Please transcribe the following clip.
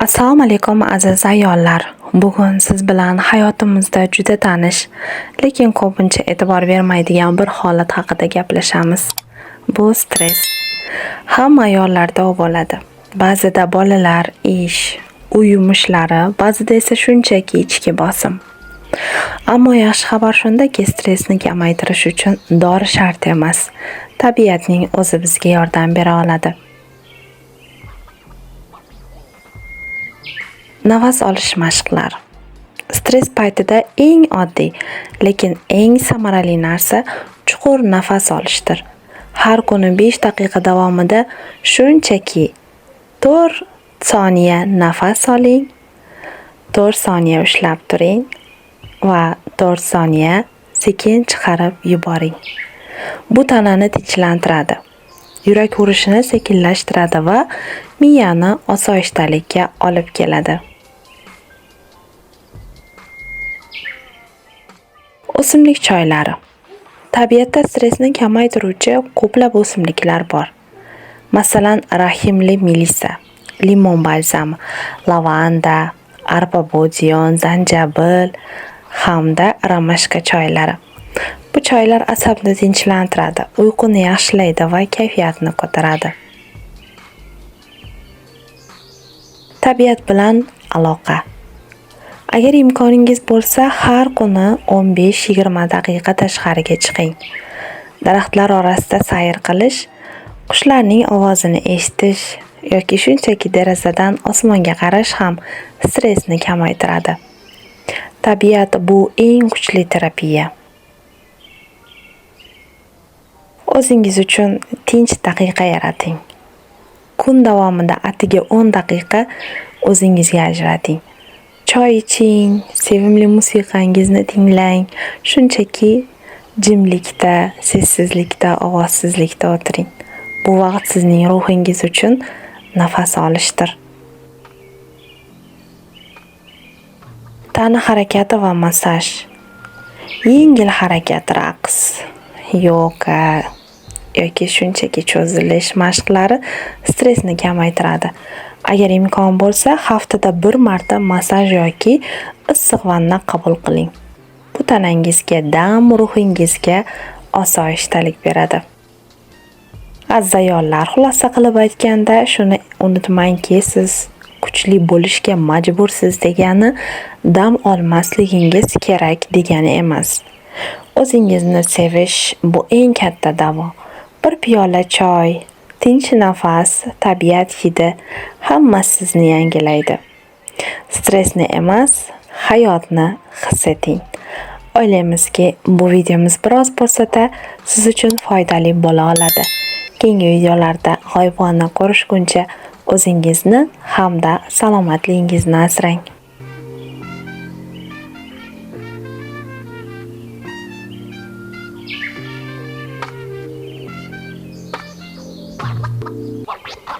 Assalomu alaykum aziz ayollar. Bugun siz bilan hayotimizda juda tanish, lekin ko'pincha e'tibor bermaydigan bir holat haqida gaplashamiz. Bu stress. Hamma ayollarda u bo'ladi. Ba'zida bolalar, ish, uy yumushlari, ba'zida esa shunchaki ichki bosim. Ammo yaxshi xabar shundaki, stressni kamaytirish uchun dori shart emas. Tabiatning o'zi bizga yordam bera oladi. Nafas olish mashqlari. Stress paytida eng oddiy, lekin eng samarali narsa chuqur nafas olishdir. Har kuni 5 daqiqa davomida shunchaki 4 soniya nafas oling, 4 soniya ushlab turing va 4 soniya sekin chiqarib yuboring. Bu tanani tinchlantiradi, yurak urishini sekinlashtiradi va miyani osoyishtalikka olib keladi. O'simlik choylari. Tabiatda stressni kamaytiruvchi ko'plab o'simliklar bor. Masalan, rahimli melisa, limon balzami, lavanda, arpa bodiyon, zanjabil hamda romashka choylari. Bu choylar asabni tinchlantiradi, uyquni yaxshilaydi va kayfiyatni ko'taradi. Tabiat bilan aloqa. Agar imkoningiz bo'lsa, har kuni 15-20 daqiqa tashqariga chiqing. Daraxtlar orasida sayr qilish, qushlarning ovozini eshitish yoki shunchaki derazadan osmonga qarash ham stressni kamaytiradi. Tabiat bu eng kuchli terapiya. O'zingiz uchun tinch daqiqa yarating. Kun davomida atigi 10 daqiqa o'zingizga ajrating. Choy iching, sevimli musiqangizni tinglang, shunchaki jimlikda, sessizlikda, ovozsizlikda o'tiring. Bu vaqt sizning ruhingiz uchun nafas olishdir. Tana harakati va massaj. Yengil harakat, raqs, yoga yoki shunchaki cho'zilish mashqlari stressni kamaytiradi. Agar imkon bo'lsa, haftada bir marta massaj yoki issiq vanna qabul qiling. Bu tanangizga dam, ruhingizga osoyishtalik beradi. Aziz ayollar, xulosa qilib aytganda, shuni unutmangki, siz kuchli bo'lishga majbursiz degani dam olmasligingiz kerak degani emas. O'zingizni sevish bu eng katta davo. Bir piyola choy, tinch nafas, tabiat hidi hammasi sizni yangilaydi. Stressni emas, hayotni his eting. O'ylaymizki, bu videomiz biroz bo'lsa-da siz uchun foydali bo'la oladi. Keyingi videolarda g'oyibona ko'rishguncha o'zingizni hamda salomatligingizni asrang. What?